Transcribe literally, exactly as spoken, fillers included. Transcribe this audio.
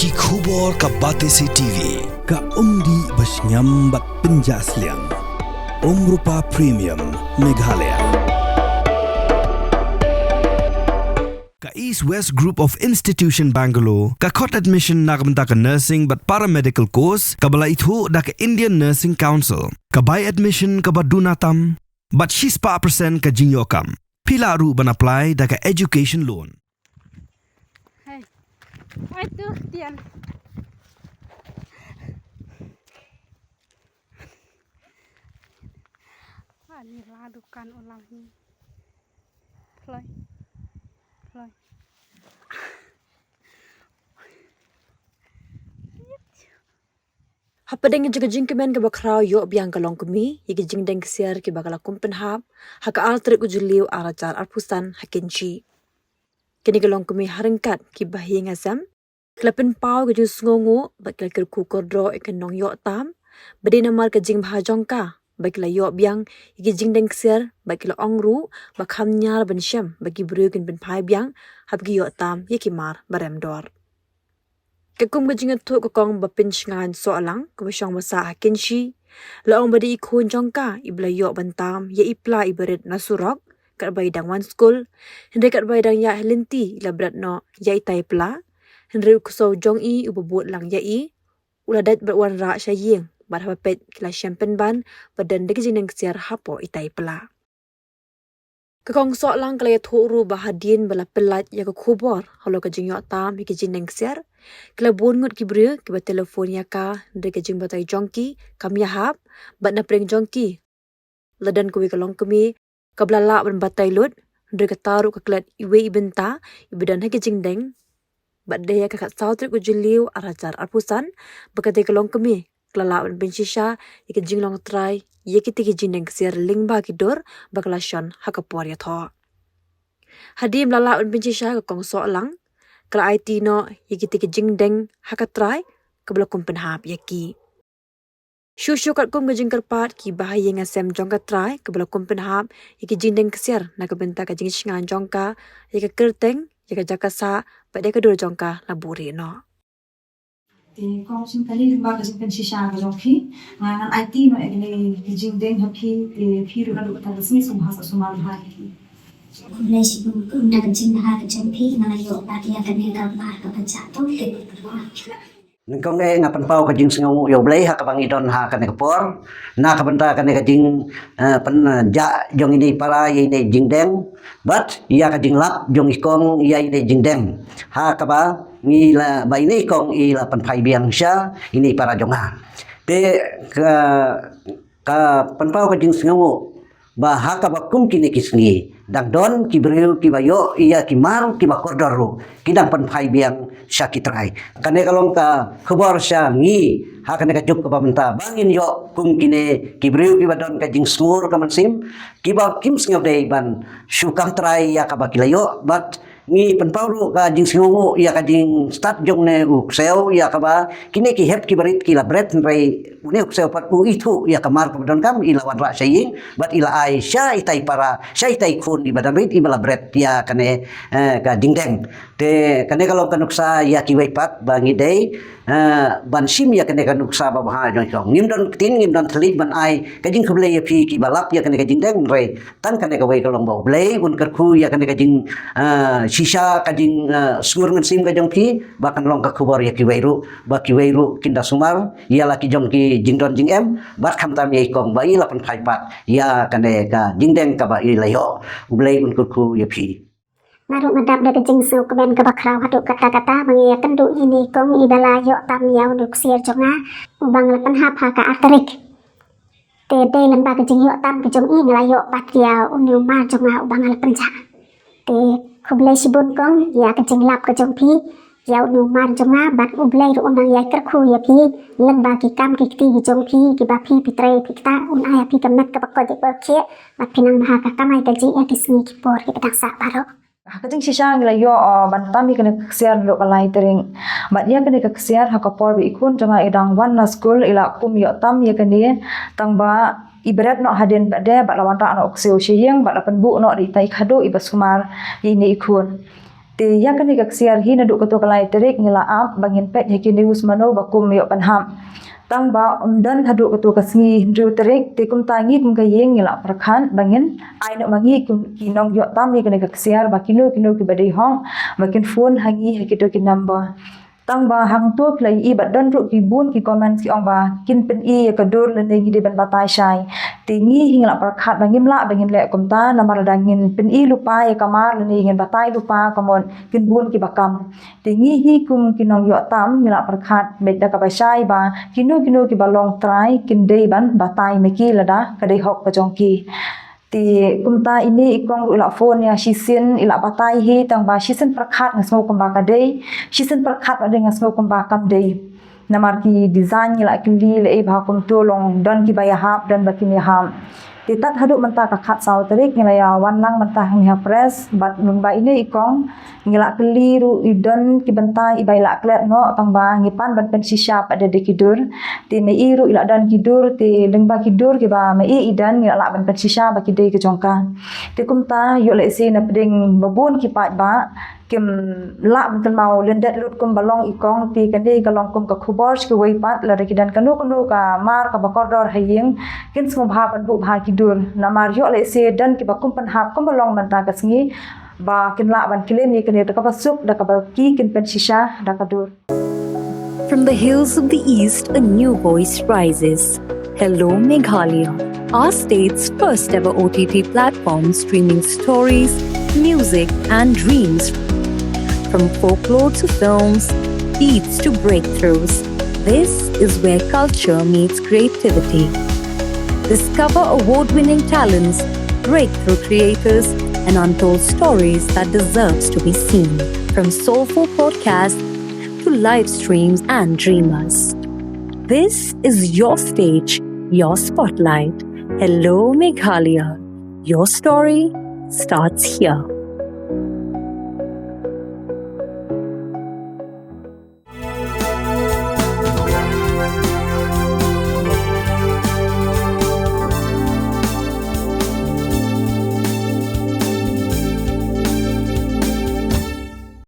Ki khubor ka Batesi T V, ka umdih ba shngiam bad pynjah sliang. Umrupa Premium, Meghalaya. Ka East West Group of Institution Bangalore ka khot admission na ka bynta ka nursing bad paramedical course kaba la ithuh da ka Indian Nursing Council. Ka bai admission kaba duna tam bad shispah percent ka jingïoh kam. Phi lah ruh ban apply da ka education loan. Hey. Ai tu tian. Ani la dukan ulang hi. Ploi. Ploi. Hapdeng jong ka jingkmen kaba khraw ïoh biang ka longkmie ïa ki jingdeng ksiar kiba ka la kum pynhap ha ka ar tarik u Jylliew ar hajar arphew san ha Kynshi. Kine ki longkmie ha ryngkat ki bahaïing hasem ki la pynpaw ka jingsngewnguh bad ki la kyrkhu kordor ïa ka nongïoh tam ba dei namar ka jingbha jong ka ba ki la ïoh biang ïa ki jingdeng ksiar bad ki la ong ruh ba kham ñiar ban shem ba ki briew kin pynphai biang haba ki ïoh tam ïa ki mar ba rem dor. Katkum ka jingïathuh ka kong ba Pynshngaiñ Sohlang kaba shong ba sah ha Kynshi, la ong ba dei i khun jong ka iba la ïoh ban tam ïa i pla iba rit na surok katba i dang wan skul, hynrei katba i dang ïaid ha lynti i la bret noh ïa itai i pla, hynrei u ksew jong i uba bud lang ïa i u la dait bad wanrah sha ïing bad haba peit ki la shem pynban ba don da ki jingdeng ksiar hapoh itai i pla. Ka kong Sohlang ka la ïathuh ruh ba hadien ba la pyllait ïa ka khubor halor ka jingïoh tam ïa ki jingdeng ksiar, ki la bun ngut ki briew kiba telephone ïa ka, hynrei ka jingbatai jong ki kam ïahap bad na pdeng jong ki la don kawei ka longkmie kaba la lah ban batai lut, hynrei kata ruh ka klet iwei i bynta iba don ha ki jingdeng. Bad dei ha ka khatsaw tarik u Jylliew ar hajar arphew san ba katei ka longkmie ka la lah ban pynshisha ïa ka jinglong trai ïa kitei ki jingdeng ksiar lyngba ki dur ba ka la shon ha ka por ïathoh. Hadien ba la lah ban pynshisha, ka kong Sohlang ka la aiti noh ïa kitei ki jingdeng ha ka trai kaba la kum pynhap ïa ki. Shuh shuh katkum ka jingkyrpad, ki bahaïing hasem jong ka trai kaba la kum pynhap ïa ki jingdeng ksiar na ka bynta ka jingshngaiñ jong ka ïa ka kyrteng, ïa ka jaka sah bad ïa ka dur jong ka la buhrieh noh. Te kong, sngewbha lyngba ka jingpynshisha ka jong phi, nga ngan aiti noh ïa kine ki jingdeng ha phi, te phi ruh naduh kata ka sngi sngewbha sa sumar bha ïa ki. Khublei shibun kong na ka jingbha ka jong phi, nga la ïoh pat ïa kane ka mar kaba jatuh te. Nyngkong eh nga pynpaw ka jingsngewnguh ïa U Blei ha kaba ngi don ha kane ka por na ka bynta kane ka jing, eh, pyn, eh, jah jong ine i para ïa ine i jingdeng bad ïa ka jinglap jong i kong ïa ine i jingdeng ha kaba ngi la, ba ine i kong i la pynphai biang sha ine i para jong nga. Te ka ka pynpaw ka jingsngewnguh ba ha kaba kum kine ki sngi dang don ki briew kiba ïoh ïa ki mar kiba kordor ruh ki dang pynphai biang sha ki trai. Kane ka long ka khubor sha ngi ha kane ka juk kaba mynta ba ngin ïoh kum kine ki briew kiba don ka jingsngur ka mynsiem, kiba kim sngewdei ban shu kam trai ïa kaba ki la ïoh, bad ngi pynpaw ruh ka jingsngewnguh ïa ka jingstad jong une u ksew ïa kaba kine ki hep kiba rit ki la bret, hynrei une u ksew pat u ithuh ïa ka mar kaba donkam, i la wanrah sha ïing bad i la ai sha itai i para, sha itai i khun iba dang rit iba la bret ïa kane, eh, ka jingdeng. Te kane ka long ka nuksa ïa kiwei pat ba ngi dei, eh, ban shim ïa kane ka nuksa ba bha jong i kong. Ngim don ktien, ngim don thylliej ban ai ka jingkhublei ïa phi kiba lap ïa kane ka jingdeng, hynrei tang kane kawei ka long ba U Blei un kyrkhu ïa kane ka jing, ah, shisha, ka jing, ah, sngur mynsiem ka jong phi, ba kan long ka khubor ïa kiwei ruh, ba kiwei ruh kin da sumar ïa la ki jong ki jingdon jingem, bad khamtam ïa i kong ba i la pynphai pat ïa kane ka jingdeng kaba i la ïoh. U Blei un kyrkhu ïa phi. Nga ruh nga dap da ka jingsngewkmen kaba khraw haduh katta katta ba ngi ïakynduh ïa ine i kong iba la ïoh tam ïa une u ksiar jong nga uba nga la pynhap ha ka ar tarik. Te dei lyngba ka jingïoh tam ka jong i nga la ïoh pat ïa une u mar jong nga uba nga la pynjah. Te khublei shibun kong ïa ka jinglap ka jong phi ïa une u mar jong nga, bad U Blei ruh un nang ïai kyrkhu ïa phi lyngba ki kam ki kti ki jong phi kiba phi phi trei phi ktah, un ai ïa phi ka met kaba koit ïa ka khiah bad phin nang bha ka kamai kajih ïa ki sngi ki por kiba dang sah baroh. Ha ka jingshisha ngi la ïoh, uh, ban tam ïa kane ka ksiar naduh ka lai tarik. Bad ïa kane ka ksiar ha ka por ba i khun jong nga i dang wan na skul i la kum ïoh tam ïa kane, tang ba i bret noh hadien pat de bad la wanrah noh u ksew sha ïing bad la pynbuh noh da itai i khadduh iba sumar ïa ine i khun. Te ïa kane ka ksiar hi naduh kato ka lai tarik ngi la ap ba ngin peit ha ki news mano ba kum ïoh pynhap. Tang ba ym don haduh kato ka sngi hynriew tarik, te kumta ngi kum ka ïing ngi la pyrkhat ba ngin ai noh ma ngi kum ki nongïoh tam ïa kane ka ksiar ba kino kino kiba dei hok ba kin phone ha ngi ha kito ki number. Tang ba hangto phi la ïohi ba don ruh ki bun ki comments ki ong ba kin pyni ïa ka dur lane ngi dei ban batai shai. Te ngi hi ngi la pyrkhat ba ngim lah ba ngin leh kumta, namar lada ngin pyni lypa ïa ka mar lane ngin batai lypa ka mut kin bun kiba kam. Te ngi hi kum ki nongïoh tam ngi la pyrkhat beit da kaba shai ba kino kino kiba long trai kin dei ban batai ma ki lada ka dei hok ka jong ki. Te kumta ine i kong ruh i la phone ïa shisien, i la batai hi, tang ba shisien pyrkhat nga sngew kumba ka dei, shisien pyrkhat nga dei nga sngew kumba kam dei. Namar ki design ngi la kylli lei ba kumto long don kiba ïahap, don ba kim ïahap. Te tad haduh mynta ka khatsaw tarik ngi la ïa wan lang mynta hangne ha press, bad lyngba ine i kong ngi la kylli ruh i don ki bynta iba i la klet noh, tang ba ngi pan ban pynshisha pat da ki dur. Te ma i ruh i la don ki dur, te lyngba ki dur kiba ma i i don ngi la lah ban pynshisha ba ki dei ka jong ka. Te kumta ïoh lehse na pdeng ba bun ki paidbah kim lah ban kynmaw lyndet lut kumba long i kong, te kane ka long kum ka khubor sha kiwei pat, lada ki don kano kano ka mar kaba kordor ha ïing kin sngewbha ban buh bha ki dur. Namar ïoh lehse don kiba kum pynhap kumba long mynta ka sngi ba kin lah ban claim ïa kane da kaba suk, da kaba ki kin pynshisha da ka dur. From the hills of the East, a new voice rises. Hello, Meghalaya, our state's first ever O T T platform streaming stories, music, and dreams. From folklore to films, beats to breakthroughs, this is where culture meets creativity. Discover award winning talents, breakthrough creators, and untold stories that deserves to be seen. From soulful podcasts to live streams and dreamers. This is your stage, your spotlight. Hello, Meghalaya. Your story starts here.